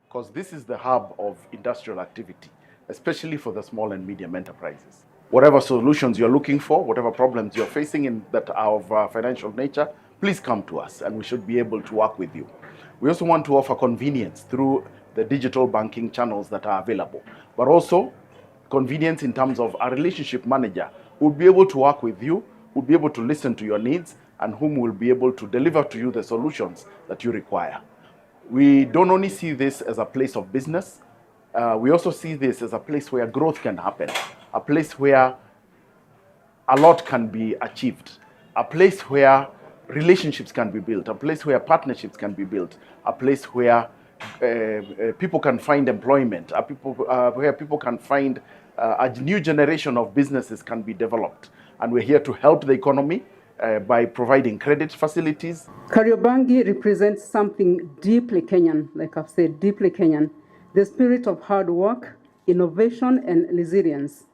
Because this is the hub of industrial activity, especially for the small and medium enterprises. Whatever solutions you're looking for, whatever problems you're facing in that are of financial nature, please come to us and we should be able to work with you. We also want to offer convenience through the digital banking channels that are available, but also convenience in terms of a relationship manager who will be able to work with you, who will be able to listen to your needs, and whom will be able to deliver to you the solutions that you require. We don't only see this as a place of business, we also see this as a place where growth can happen, a place where a lot can be achieved, a place where relationships can be built, a place where partnerships can be built, a place where people can find employment, where people can find a new generation of businesses can be developed. And we're here to help the economy by providing credit facilities.
Kariobangi represents something deeply Kenyan, like I've said, deeply Kenyan, the spirit of hard work, innovation, and resilience.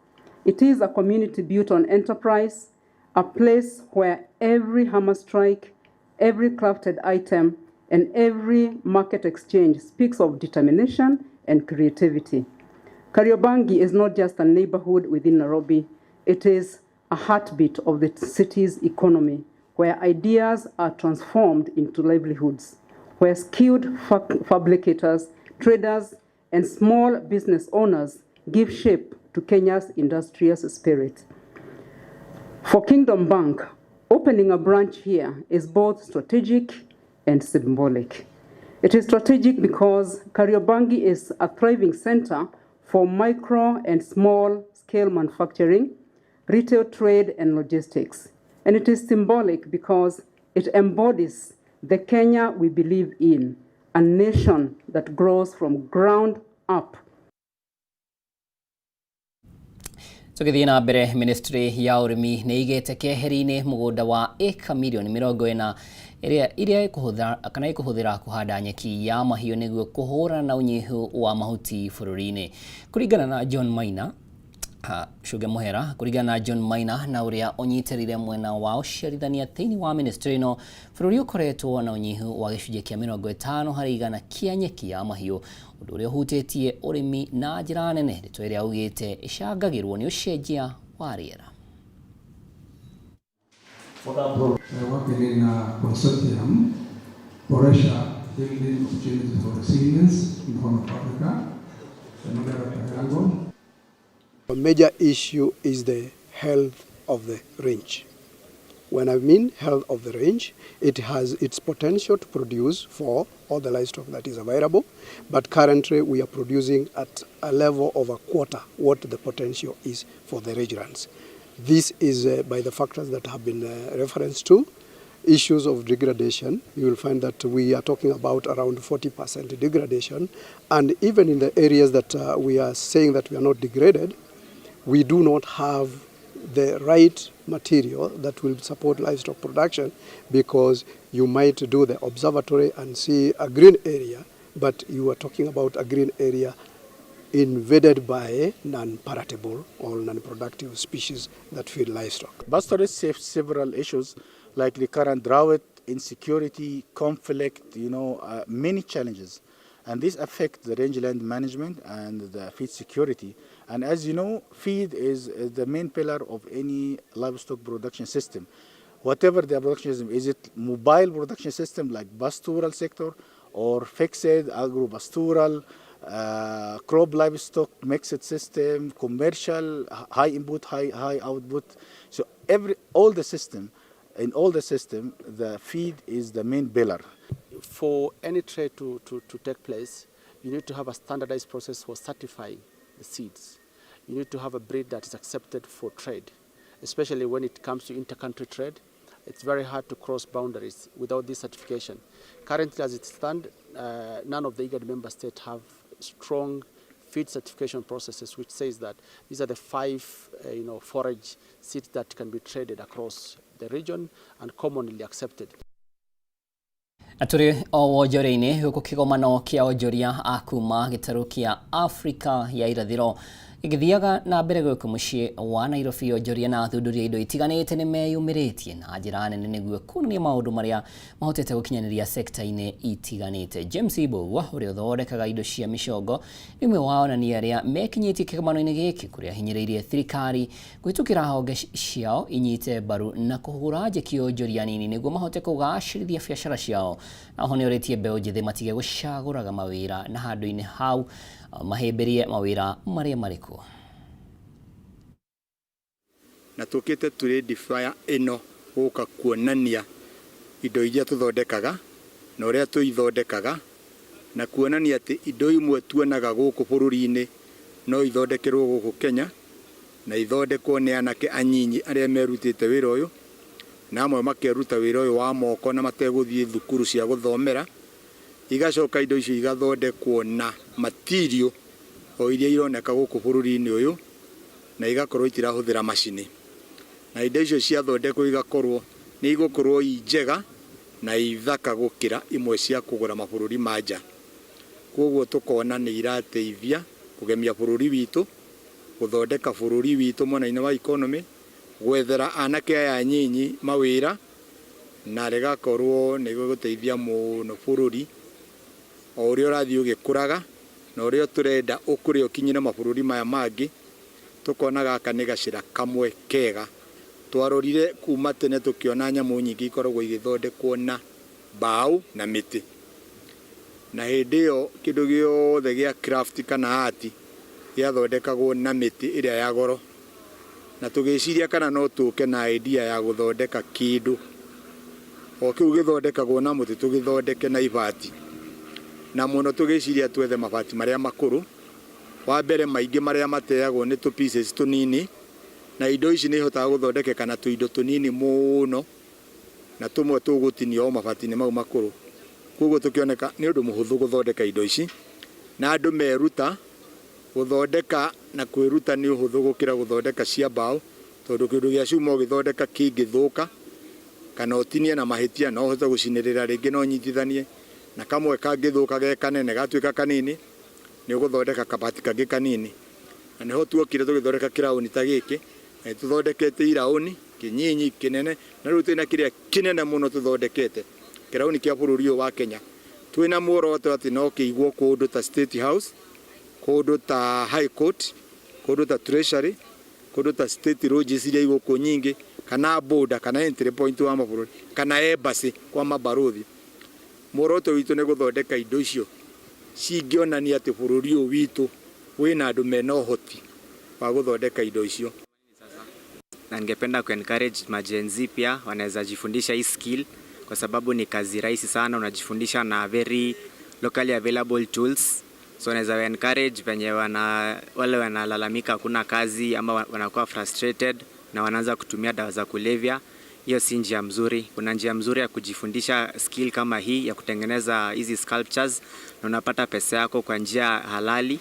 It is a community built on enterprise, a place where every hammer strike, every crafted item, and every market exchange speaks of determination and creativity. Kariobangi is not just a neighborhood within Nairobi, it is a heartbeat of the city's economy, where ideas are transformed into livelihoods, where skilled fabricators, traders, and small business owners give shape to Kenya's industrious spirit. For Kingdom Bank, opening a branch here is both strategic and symbolic. It is strategic because Kariobangi is a thriving center for micro and small scale manufacturing, retail trade, and logistics. And it is symbolic because it embodies the Kenya we believe in, a nation that grows from ground up.
Tũgĩthiĩ na mbere, ministry ya ũrĩmi nĩ ĩigĩte keheri-inĩ mũgũnda wa ĩka mirioni 40 ĩrĩa iria ĩkũhũthĩra kana ĩkũhũthĩra kũhanda nyeki ya mahiũ nĩguo kũhũrana na ũnyihu wa mahuti bũrũri-inĩ. Kũringana na John Maina, Cũge mũhera, kũringana na John Maina na ũrĩa ũnyitĩrĩire mwena wa ũciarithania thĩinĩ wa ministry ĩno, bũrũri ũkoretwo na ũnyihu wa gĩcunjĩ kĩa 50% kĩa nyeki ya mahiũ, ũndũ ũrĩa ũhutĩtie ũrĩmi na njĩra nene, ndeto ĩrĩa augĩte ĩcangagĩrwo nĩ ũcenjia wa rĩera.
Working in a consortium, Boresha Building Opportunities for Resilience in Horn of Africa, the Mandera Triangle.
A major issue is the health of the range. When I mean health of the range, it has its potential to produce for all the livestock that is available, but currently we are producing at a level of a quarter what the potential is for the rangelands. This is by the factors that have been referenced to. Issues of degradation, you will find that we are talking about around 40% degradation, and even in the areas that we are saying that we are not degraded, we do not have the right material that will support livestock production, because you might do the observatory and see a green area, but you are talking about a green area invaded by non-palatable or non-productive species that feed livestock.
Pastoralists face several issues like the current drought, insecurity, conflict, many challenges. And this affects the rangeland management and the feed security. And as you know, feed is the main pillar of any livestock production system. Whatever the production system, is it mobile production system like pastoral sector or fixed agro-pastoral, crop livestock mixed system, commercial, high input, high output. So in all the system, the feed is the main pillar.
For any trade to take place, you need to have a standardized process for certifying the seeds. You need to have a breed that is accepted for trade, especially when it comes to inter-country trade. It's very hard to cross boundaries without this certification. Currently, as it stands, none of the IGAD member states have strong feed certification processes, which says that these are the 5 forage seeds that can be traded across the region and commonly accepted.
Na tũrĩ o wonjoria-inĩ, gũkũ kĩgomano kĩa onjoria a kuma gĩtarũ kĩa Afrika ya irathĩro gĩgĩthiaga na mbere gũkũ mũciĩ wa Nairobi, onjoria na athundũri a indo itiganĩte nĩ meyumĩrĩtie na njĩra nene nĩguo kuonania maũndũ marĩa mahotete gũkinyanĩria sekta-inĩ itiganĩte. James Mbũgua, ũrĩa ũthondekaga indo cia mĩcongo, nĩ ũmwe wa onania arĩa mekinyĩtie kĩgomano-inĩ gĩkĩ, kũrĩa ahinyĩrĩirie thirikari kũhĩtũkĩra honge ciao inyite mbaru na kũhũra njeki onjoria nini nĩguo mahote kũgacĩrithia biacara ciao. Na oho nĩorĩtie mbeũ njĩthĩ matige gũcagũraga mawĩra na handũ-inĩ hau mahĩmbĩrie mawĩra marĩa marĩ kuo.
Na tũkĩte trade fair ĩno gũka kuonania indo iria tũthondekaga na ũrĩa tũithondekaga Na kuonania atĩ indo imwe tuonaga gũkũ bũrũri-inĩ no ithondekerwo gũkũ Kenya na ithondekwo nĩ anake anyinyi arĩa merutĩte wĩra ũyũ na amwe makeruta wĩra ũyũ wa moko na mategũthiĩ thukuru cia gũthomera. Igacoka indo icio igathondekwo na material o iria ironeka gũkũ bũrũri-inĩ ũyũ na igakorwo itirahũthĩra macini. Na indo icio ciathondekwo igakorwo nĩ igũkorwo i njega na i thaka gũkĩra imwe cia kũgũra mabũrũri ma nja. Kwoguo tũkona nĩ irateithia kũgemia bũrũri witũ, gũthondeka bũrũri witũ mwena-inĩ wa economy, gwethera anake aya anyinyi mawĩra, na rĩgakorwo nĩ gũteithia mũno bũrũri o ũrĩa ũrathiĩ ũgĩkũraga na ũrĩa tũrenda ũkũre ũkinyĩre mabũrũri maya mangĩ. Tũkona gaka nĩ gacĩra kamwe kega. Twarorire kuma tene tũkĩona nyamũ nyingĩ ikoragwo igĩthondekwo na mbaũ na mĩtĩ, na hĩndĩ ĩyo kĩndũ gĩothe gĩa craft kana art gĩathondekagwo na mĩtĩ ĩrĩa ya goro, na tũgĩciria kana no tũke na idea ya gũthondeka kĩndũ o kĩu gĩthondekagwo na mũtĩ tũgĩthondeke na ibati. Na mũno tũgĩciria twethe mabati marĩa makũrũ. Wa mbere maingĩ marĩa mateagwo nĩ tũ pieces tũnini, na indo ici nĩ ihotaga gũthondekeka na tũindo tũnini mũno na tũmwe tũgũtinio o mabati-inĩ mau makũrũ. Koguo tũkĩoneka nĩ ũndũ mũhũthũ gũthondeka indo ici, na andũ meruta gũthondeka na kwĩruta nĩ ũhũthũ gũkĩra gũthondeka cia mbaũ, tondũ kĩndũ gĩa cuma ũgĩthondeka kĩngĩthũka kana ũtinie na mahĩtia no ũhote gũcinĩrĩra rĩngĩ na ũnyitithanie, na kamwe kangĩthũka ge kanene gatuĩka kanini nĩ ũgũthondeka kabati kangĩ kanini. Na nĩho tuokire tũgĩthondeka kĩraũni ta gĩkĩ, na nĩtũthondekete iraũni kĩnyinyi kĩnene, na rĩu twĩna kĩrĩa kĩnene mũno tũthondekete kĩraũni kĩa bũrũri ũyũ wa Kenya. Twĩna muoroto atĩ no kĩigwo kũndũ ta State House, kũndũ ta High Court, kũndũ ta Treasury, kũndũ ta State Lodges iria igũkũ nyingĩ, kana border, kana entry point wa mabũrũri, kana embassy kwa mabarũthi. Muoroto witũ nĩ gũthondeka indo icio cingĩonania atĩ bũrũri ũyũ witũ wĩna andũ mena ũhoti wa gũthondeka indo icio.
Na ningependa kuencourage ma Gen Z pia wanaweza jifundisha hii skill kwa sababu ni kazi rahisi sana, unajifundisha na very locally available tools. So naweza encourage venye wale wanalalamika hakuna kazi ama wanakuwa frustrated na wanaanza kutumia dawa za kulevya. Hiyo si njia mzuri. Kuna njia mzuri ya kujifundisha skill kama hii ya kutengeneza hizi sculptures na unapata pesa yako kwa njia halali.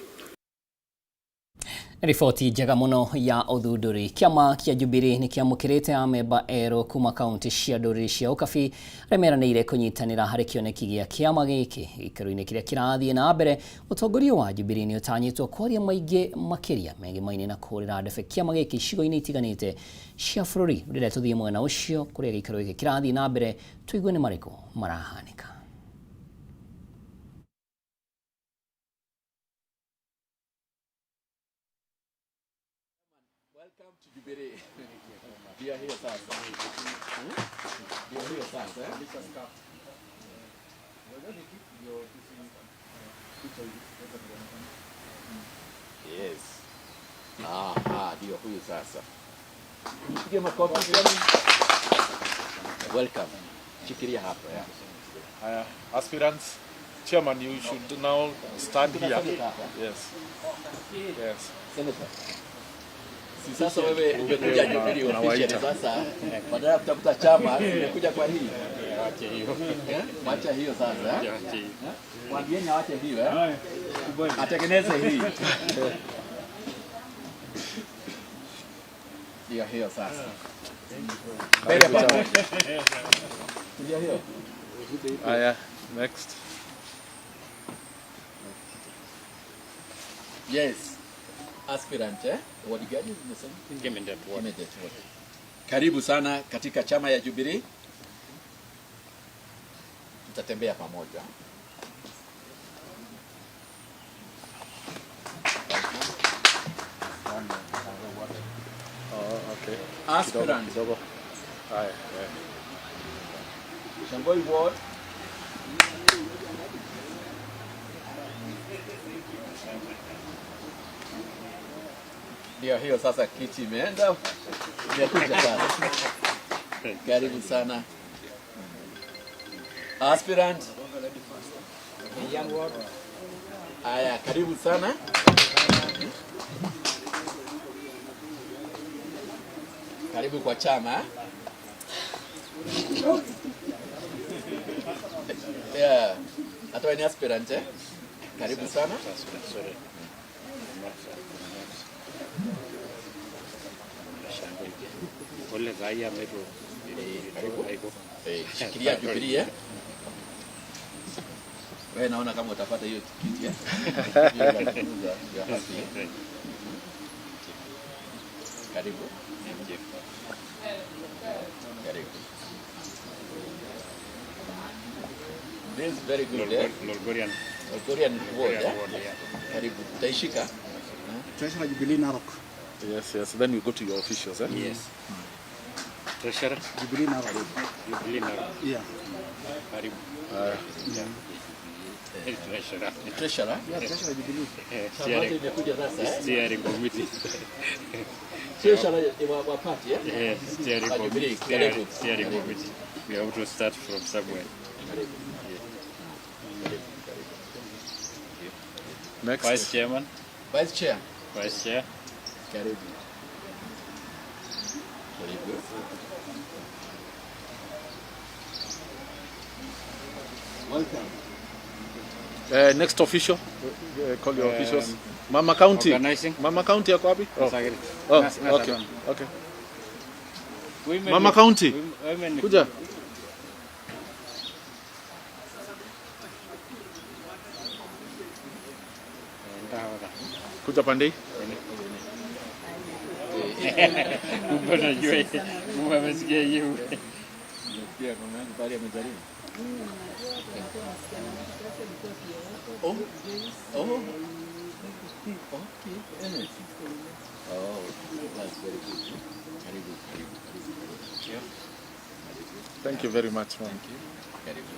Riboti njega muno ya uthunduri. Kiama kia Jubilee ni kiamukirite amemba erũ kuma kaunti cia ndũrĩrĩ cia Ũkabi arĩa meranĩire kũnyitanĩra harĩ kĩoneki gĩa kĩama gĩkĩ. Gĩikaro-inĩ kĩrĩa kĩrathiĩ na mbere, ũtongoria wa Jubilee nĩ ũtanyĩtwo kwaria maingĩ makĩria megimaine na kũhũrĩra ndebe kĩama gĩkĩ icigo-inĩ itiganĩte cia bũrũri. Rĩrĩa tũthiĩ mwena ũcio kũrĩa gĩikaro gĩkĩ kĩrathiĩ na mbere, tũigue nĩ marĩkũ marahanĩka.
Ndio hiyo sasa. Ndio hiyo sasa. Yes. Aha, ndio huyu sasa. Piga makofi. Welcome. Shikilia hapo ya.
Haya, aspirants, chairman, you should now stand here. Yes. Yes.
Senator. Si sasa wewe umekuja Jubilee officially sasa, badala ya kutafuta chama umekuja kwa hii.
Wache hiyo.
Wacha hiyo sasa. Mwambieni awache hiyo eh. Atengeneze hii. Ndio hiyo sasa. Mbele pamoja. Ndio hiyo.
Haya, next.
Yes. Aspirant eh? Ward gani umesema?
Kimindet ward.
Kimindet ward. Karibu sana katika chama ya Jubilee. Tutatembea pamoja.
Oh, okay.
Aspirant.
Kidogo. Haya, yeah.
Shangoi ward. Ndio hiyo sasa, kiti imeenda, imekuja sasa. Karibu sana aspirant. Young Ward. Haya, karibu sana. Karibu kwa chama. Yeah. Hata wewe ni aspirant eh? Karibu sana.
Sorry. Ole raia metu.
Karibu. Shikilia Jubilee eh? Wewe naona kama utapata hiyo kiti eh? You are happy, eh? Karibu. Karibu. This is very good eh?
Lolgorian.
Lolgorian ward eh?
Ward, yeah.
Karibu. Utaishika?
Treasurer Jubilee Narok.
Yes, yes. Then we go to your officials, eh?
Yes. Treasurer.
Jubilee Narok.
Jubilee Narok.
Yeah.
Karibu. Yeah. Treasurer.
Treasurer?
Yeah, Treasurer Jubilee.
Steering,
Imekuja sasa eh?
steering committee.
Treasurer wa party eh?
Yes, steering
Wa Jubilee,
committee.
karibu.
Steering committee. We have to start from somewhere.
Karibu.
Next.
Vice Chairman.
Vice Chair.
Vice Chair.
Karibu. Karibu.
Welcome.
Next official. Call your officials. Mama County.
Organizing.
Mama County yako wapi? Oh.
Nasagiri.
Oh,
Nas-
okay. Okay.
Women
Mama County.
Women.
Kuja. Kuja pande hii.
Kumbe unajua, kumbe amesikia hiyo.
Pia mama yangu pale amezaliwa. Oh. Oh. Okay. Eh. Oh, that's very good. Karibu, karibu, karibu.
Yeah.
Thank you very much, ma'am.
Thank you. Karibu.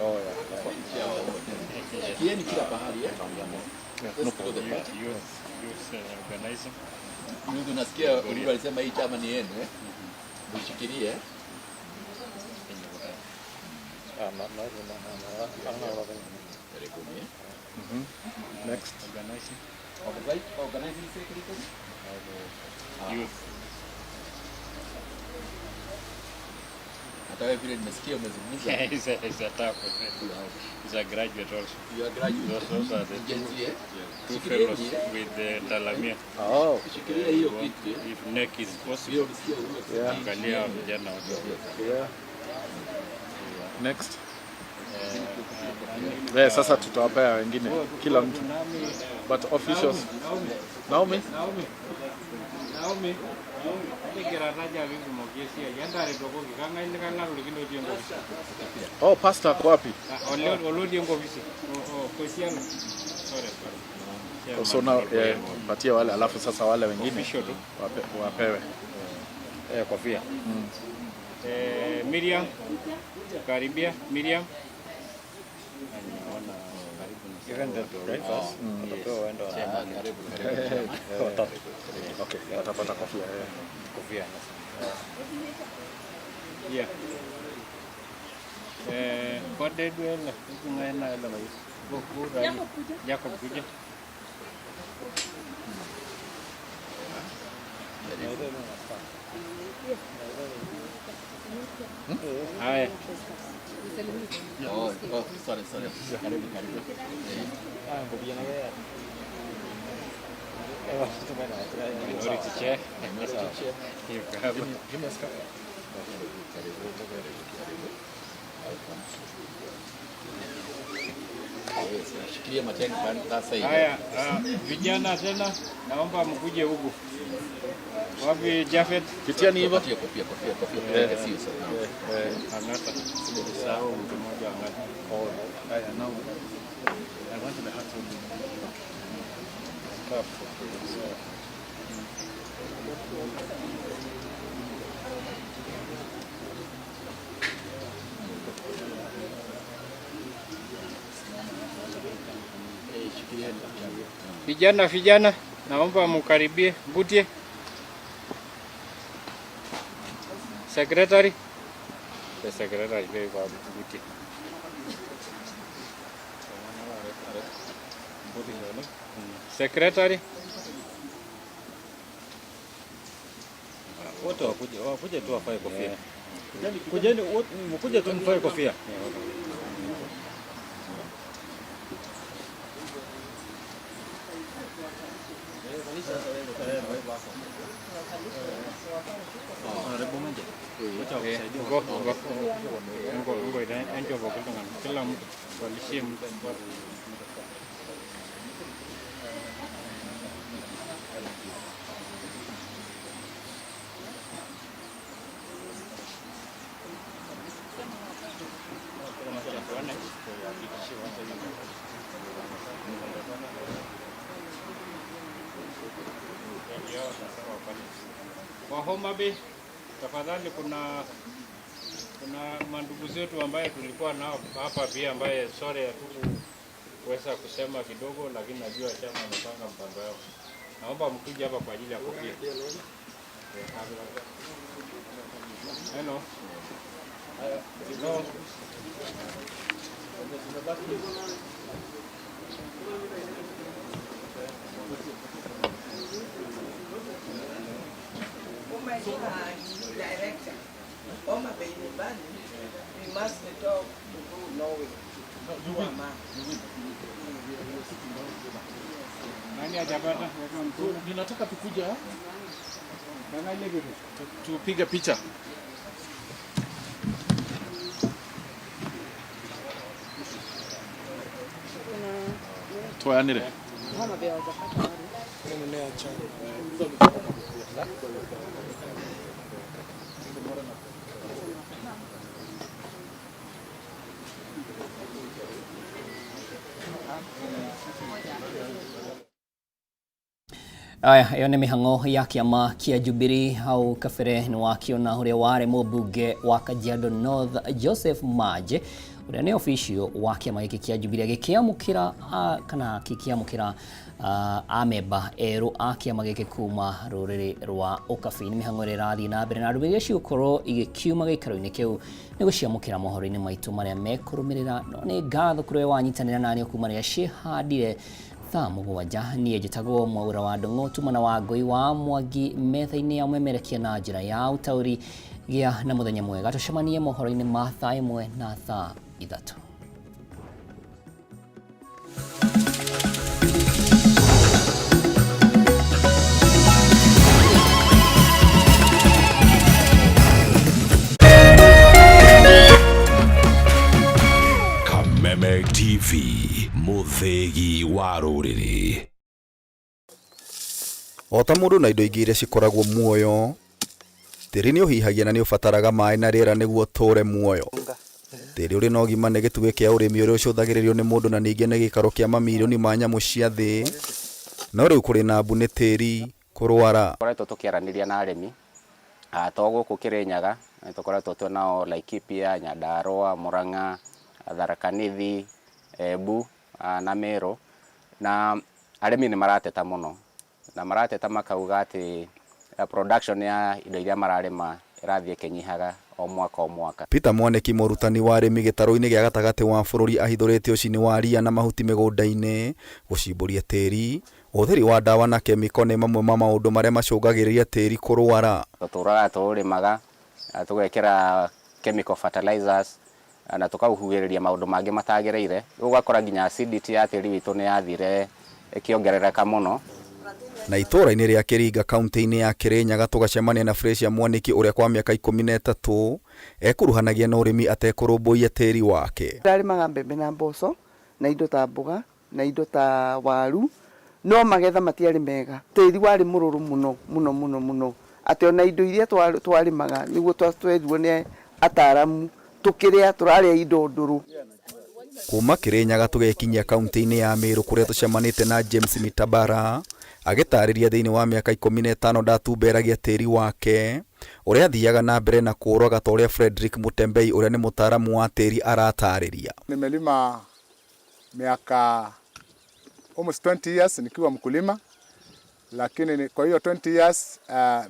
Oh, yeah.
Shikieni kila pahali eh?
Yeah,
Let's
no
go
problem.
the party.
Youth organizing.
Youth unasikia Uhuru alisema hii chama ni yenu eh? Mshikilie. eh? Karibuni eh?
Next.
Organizing.
Organizing secretary?
Youth.
Hata wewe vile nimesikia umezungumza.
He's a tough one. He's a graduate also.
You are graduate.
Those are the
Gen Z, eh?
two
Shikilieni,
fellows
eh?
with the Talamia.
Oh.
Shikilia hiyo kitu eh?
If neck is possible.
Hiyo ulisikia Uhuru
Yeah.
Angalia vijana wote.
Yeah. Next. Eh, sasa tutawapea wengine kila mtu. But officials. Naomi.
Naomi. Naomi. Ekigira pitumoki esiai entaretokoki kang'ae likae latorikine otii enkopisi.
Oh, pastor ako wapi?
Olotii enkopisi. Kosiana. Sorry, sorry.
Oh, so now yeah, patia wale alafu sasa wale wengine
Official tu.
wapewe.
Kofia. Miriam. Karibia Miriam.
Even the drivers, watapewa waende watatu.
Okay, watapata kofia. Yeah.
Kofia.
Yeah. Kode duel ibunga na ele bai. Jacob kuja. Haya.
Oh, oh, sorry, sorry. Karibu, karibu.
Minority chair.
Minority chair.
Give me a scarf.
Karibu, karibu, karibu. Yes, nashikilia matengo sasa hivi.
Haya, vijana tena naomba mkuje huku. Wapi Jafet?
Pitiani hivyo.
Kofia, kofia, kofia, kofia.
Yeah.
Sio sasa.
Angata. Sahau mtu mmoja angata.
Oh, haya now. I want the hat on. Scarf.
Vijana, vijana, naomba mkaribie. Mbutie. Secretary. Le secretary le kwa Mbuti. Secretary. Wote wakuje, wakuje tu wafae kofia. Kujeni mkuje tu mfae kofia. Kila mtu walishie mtu. Kwa Homa Bay, tafadhali, kuna mandugu zetu ambaye tulikuwa nao hapa pia, ambaye sorry hatukuweza kusema kidogo, lakini najua chama amepanga mpango yao. Naomba mkuje hapa kwa ajili ya kofia. Hello. Hello.
Director, Homa Bay nyumbani, we must talk to go Norway.
Nani hajapata?
Ninataka tukuja tupige picha. Toyanire.
Aya, ĩyo nĩ mĩhang'o ya kĩama kĩa Jubilee. Hau kabere nĩ wakĩona ũrĩa warĩ mũmbunge wa Kajiado North Joseph Maje, ũrĩa nĩ official wa kĩama gĩkĩ kĩa Jubilee, gĩkĩamũkĩra kana gĩkĩamũkĩra amemba erũ a kĩama gĩkĩ kuma rũrĩrĩ rwa Ũkabi. Nĩ mĩhang'o ĩrĩa ĩrathiĩ na mbere, na ndũmĩrĩri cigũkorwo igĩkiuma gĩikaro-inĩ kĩu nĩ gũciamũkĩra mohoro-inĩ maitũ marĩa mekũrũmĩrĩra. No nĩ ngatho kũrĩ we wanyitanĩra naniĩ kuma rĩrĩa ciĩhandire thaa 7. Niĩ njĩtagwo Mwaura wa Ndung'u, tumana wa Ngũi wa Mwangi metha-inĩ ya ũmemerekia na njĩra ya ũtaũri. Gĩa na mũthenya mwega, tũcemanie mohoro-inĩ ma thaa 1 na thaa 3.
Kameme TV, mũthĩgi wa rũrĩrĩ.
O ta mũndũ na indo ingĩ iria cikoragwo muoyo, tĩri nĩ ũhihagia na nĩ ũbataraga maĩ na rĩera nĩguo ũtũũre muoyo. Tĩri ũrĩ na ũgima nĩ gĩtugĩ kĩa ũrĩmi ũrĩa ũcũthagĩrĩrio nĩ mũndũ na ningĩ nĩ gĩikaro kĩa mamirioni ma nyamũ cia thĩ. No rĩu kũrĩ na mbu nĩ tĩri kũrwara.
Tũkoretwo tũkĩaranĩria na arĩmi to gũkũ Kĩrĩnyaga, nĩ tũkoretwo twĩ nao Laikipia, Nyandarua, Murang'a, Tharaka Nithi, Embu na Meru, na arĩmi nĩ marateta mũno, na marateta makauga atĩ production ya indo iria mararĩma ĩrathiĩ ĩkĩnyihaga o mwaka o mwaka.
Peter Mwaniki, mũrutani wa arĩmi gĩtarũ-inĩ gĩa gatagatĩ wa bũrũri, ahithũrĩtie ũcini wa ria na mahuti mĩgũnda-inĩ, gũcimbũria tĩri, ũhũthĩri wa ndawa na kemiko nĩ mamwe ma maũndũ marĩa macũngagĩrĩria tĩri kũrwara.
Tũtũraga tũũrĩmaga tũgekĩra chemical fertilizers na tũkahuhĩrĩria maũndũ mangĩ matagĩrĩire, rĩu ũgakora nginya acidity ya tĩri witũ nĩ yathire ĩkĩongerereka mũno.
Na itũũra-inĩ rĩa Kĩringa kaunti-inĩ ya Kĩrĩnyaga tũgacemania na Fresia Mwaniki, ũrĩa kwa mĩaka 13 ekuruhanagia na ũrĩmi atekũrũmbũiya tĩri wake.
Ndarĩmaga mbembe na mboco na indo ta mboga na indo ta waru, no magetha matiarĩ mega. Tĩri warĩ mũrũrũ mũno mũno mũno mũno, atĩ ona indo iria twarĩmaga nĩguo twerirwo nĩ ataramu tũkĩrĩa tũrarĩa indo ndũrũ.
Kuma Kĩrĩnyaga tũgekinyia kaunti-inĩ ya Meru kũrĩa tũcemanĩte na James Mitabara agĩtarĩria thĩinĩ wa mĩaka 15 ndatumberagia tĩri wake, ũrĩa athiaga na mbere na kũũroga ta ũrĩa Frederick Mutembei, ũrĩa nĩ mũtaaramu wa tĩri, aratarĩria.
Nimelima miaka almost 20 years nikiwa mkulima, lakini kwa hiyo 20 years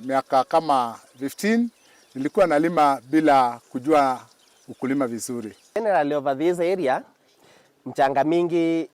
miaka kama 15 nilikuwa nalima bila kujua ukulima vizuri.
Generally over this area, mchanga mingi